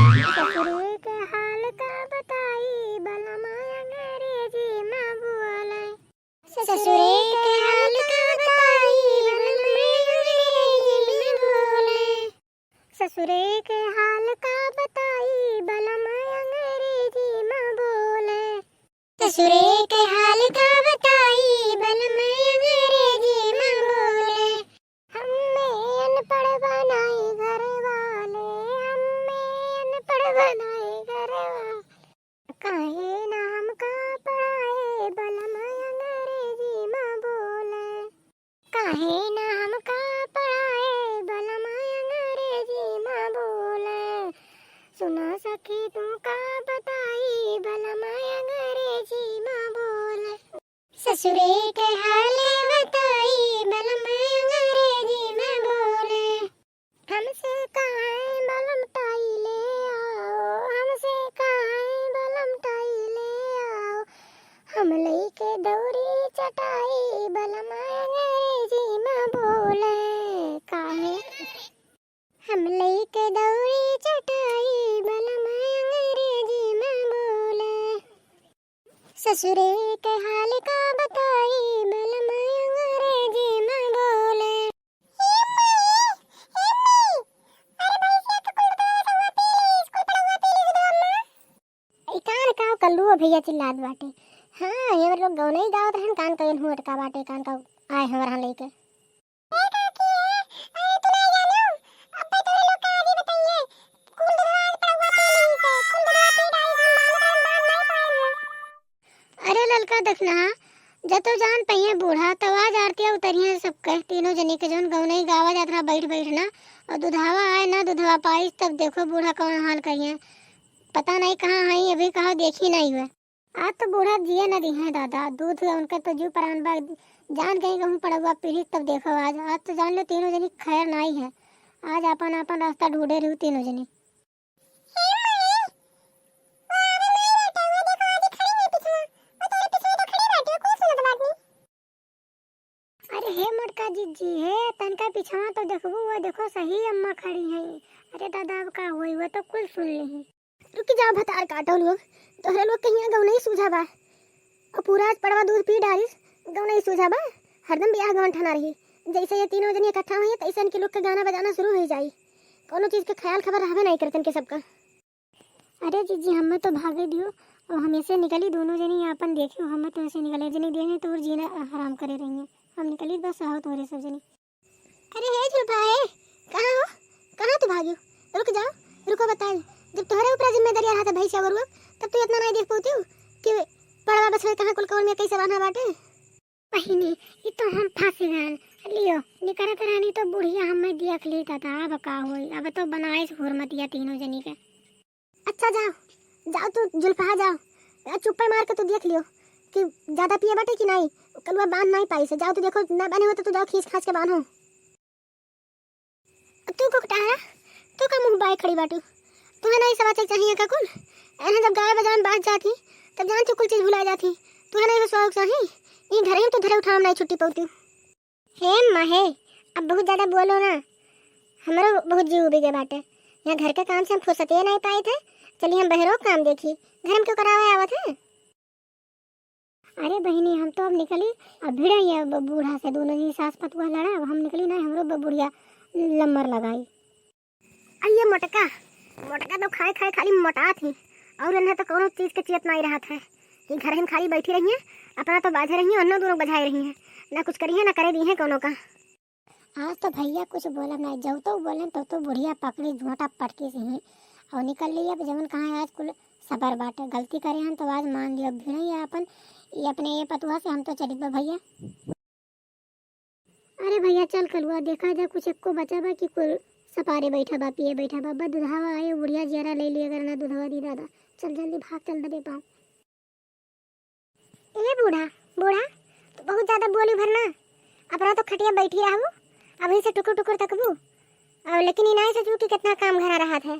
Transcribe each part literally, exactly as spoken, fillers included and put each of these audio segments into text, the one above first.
ससुरे के हाल का बताई, बलम अंग्रेजी में बोले। ससुरे के हाल का बताई, बलम अंग्रेजी में बोले। ससुरे के हाल का बताई, बलम अंग्रेजी में बोले। ससुरे के हाल का बताई, बलम अंग्रेजी में बोले। हमें अनपढ़ बनाई घर वाले, हमें अनपढ़ बनाई घर वाले। काहे ना हमका पढ़ाए, बलम अंग्रेजी में बोले। काहे ना हमका पढ़ाए, बलम अंग्रेजी में बोले। सुना सखी तू का बताई, बलम अंग्रेजी में बोले। ससुरे के हाल बताई, बलम अंग्रेजी में बोले। हमसे काहे बलम टाई ले आओ, हमसे काहे बलम टाई ले आओ। हम लइके दौरी चटाई, बलम अंग्रेजी में बोले। काहे? हम लइके दौरी चटाई, बलम अंग्रेजी में बोले। ससुरे के हाल का बताई, बलम अंग्रेजी में बोले। ए माई, ए माई, अरे भैंसिया के कुल दूध हुआ पी ली, कुल पड़वा पी ली दूध अम्मा। ई कान का कल्लू भैया चिल्लात बाटे। हाँ, ये लोग गौनई गावत रहन, कान का एनहू अटका बाटे, कान का आए हमारा लइके। ए काकी, ए, अरे तू नहीं जानियो, अब्बे तोरे लोग का आगे बताइए, कुल दुधवा आज पड़वा पी ली से, कुल दुधवा पी डाली, हम बांध, बांध, बांध नहीं पाए हुए। अरे ललका देखना, जब तो जान पइहे बूढ़ा, तब आज आरतिया उतरिहे सबके, तीनों जनी के जौन गौनई गावा जात रहा बैठ बैठ ना, और दुधावा आए ना दुधवा पाइस, तब देखो बूढ़ा कौन हाल करिहे। पता नहीं कहाँ हई, अभी कहाँ देखी नहीं हुए। आज तो बूढ़ा जिए न दिहे दादा, दूध के उनके तो जीव प्राण बा, जान गई कहूँ पड़वा पीढ़ी, तब देखो आज, आज तो जान लो तीनों जनी खैर नाई है, आज आपन आपन रास्ता ढूंढे रहू तीनों जनी। ए माई, वो आवे माई बेटा, वो देखो, आजी खड़ी है पिछुआ। वो तोरे पिछुआ तो खड़ी बाटी, वो कुल सुनत बाटी। अरे हे मोटका जिज्जी, हे तनका पिछवा तो देखबू, वो देखो सही अम्मा खड़ी हैं। अरे दादा, अब का होई, वो तो कुल सुन ली। रुकी जाओ भतार काटो लोग, तोहरे लोग कहिया गौ नहीं सूझा बा। और पूरा आज पड़वा दूध पी डारिस, गौ नहीं सूझा बा। हरदम बियाह गवन ठना रही। जैसे ये तीनों जनी इकट्ठा हुई, तैसे इनके लोग के गाना बजाना शुरू हो जाई। कोनो चीज के ख्याल खबर रहबे नहीं करतन के सबका। अरे जीजी, हमें तो भागे दियो, और हम ऐसे निकली, दोनों जनी आपन देखियो, हमें तो ऐसे निकले जनी देने तो और जीना हराम करे रही है। हम निकली बस, आओ तोरे सब जनी। अरे हे झुलफा, हे, कहाँ हो? कहाँ तू भागियो? रुक जाओ, रुको बताई। जब तोहरे ऊपर जिम्मेदारी रहा था भैंसिया गोरुआ, तब तू इतना नहीं देख पौती हो कि पड़वा बछड़े कहाँ कुल कौन में कैसे बांधा बाटे? बहिनी, ई तो हम फंस गए। लियो, निकरत रहनी तो बुढ़िया हमें देख ली दादा, अब का होई? अब तो बनाए से हुरमतिया तीनों जनी के। अच्छा जाओ, जाओ तू जुल्फा जाओ। आ चुप्पे मार के तू देख लियो कि ज्यादा पिए बाटे कि नहीं। कलुआ बांध नहीं पाई से। जाओ तू देखो ना बांधे हो तो तू जाओ खींच खांच के बांधो। तू को कटारा, तू का मुंह बाए खड़ी बाटू? तुम्हें नहीं समझ चाहिए का कुल? एने जब गाय बजान बाज जाती तब जान तू कुल चीज भुला जाती। तुम्हें नहीं विश्वास चाहिए। ई घर ही तो धरे उठाम नहीं छुट्टी पौती। हे माँ हे, अब बहुत ज्यादा बोलो ना, हमरो बहुत जीव उबी गए बाटे। यहाँ घर के काम से हम फुर्सत ही नहीं पाए थे, चलिए हम बहरो काम देखी, घर में क्यों करावे आवत है? अरे बहिनी, हम तो अब निकली, अब भिड़ा ये ब-, बूढ़ा से दोनों जी सास पतुआ लड़ा, अब हम निकली ना, हमरो ब-, बुढ़िया लम्बर लगाई। आ ये मोटका, मोटका तो खाए खाए खाली मोटात ही, और इन्हें तो कोनो चीज के चियत नहीं रहत है कि घर में खाली बैठी रही है, अपना तो बाझे रही है, उन्हों दोनों बझाए रही है, ना कुछ करी है ना करे दी है कोनो का। आज तो भैया कुछ बोला नहीं, जब तो बोले तो, तो बुढ़िया पकड़ी झोंटा पटकी से ही और निकल ली। अब जवन कहाँ आज कुल सबर बाटे, गलती करे हम तो आज मान लियो, भिड़े ये अपन, ये अपने ये पतुआ से हम तो चलित बा भैया। अरे भैया चल कलुआ, देखा जा कुछ एक्को बचा बा कि कुल सपारे बैठा बा, पिए बैठा बा, बस दुधावा आए, बुढ़िया जियरा ले लिए, अगर ना दुधावा दी दादा। चल जल्दी भाग, चल दबे पाँव। ए बूढ़ा, बूढ़ा, तू बहुत ज्यादा बोली भर ना, अपना तो खटिया बैठी रहबू, अभी से टुकुर टुकुर तकबू, और लेकिन ई नाई सोचबू कि कितना काम घरा रहत है।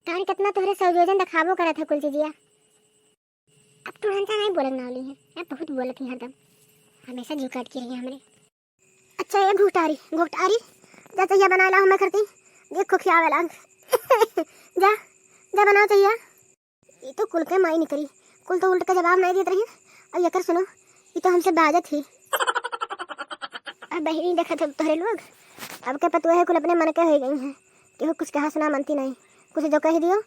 तान कितना तोहरे संयोजन दिखाबो करत है कुल चीजिया। अब तुरंत नहीं बोलत ना होली है, अब बहुत बोलत ही हरदम, हमेशा जीव काट के रही हमरे। अच्छा ये घुघटारी, घुघटारी, जा चहिया बनाए ला हमें करती, देख खोखियावे लाग। जा, जा बनाओ चहिया। ई तो कुल के माई निकरी, कुल तो उल्ट के जवाब नहीं देत रही। और एकर सुनो, ई तो हमसे बाजत ही। अब बहिनी देखत हो तोहरे लोग, अब के पतुआ है कुल अपने मन के हो गई हैं, केहू कुछ कहा सुना मनती नहीं। कुछ जो कह दियो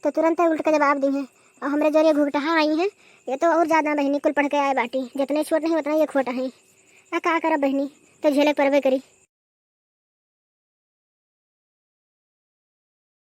तो तुरंत उल्ट के जवाब दी हैं। और हमरे जरिए घुघटहा आई हैं, ये तो और ज्यादा बहिनी कुल पढ़ के आए बाटी, जितने छोट नहीं उतना ये खोट हैं। आ का करब बहिनी, तो झेले के परबे करी।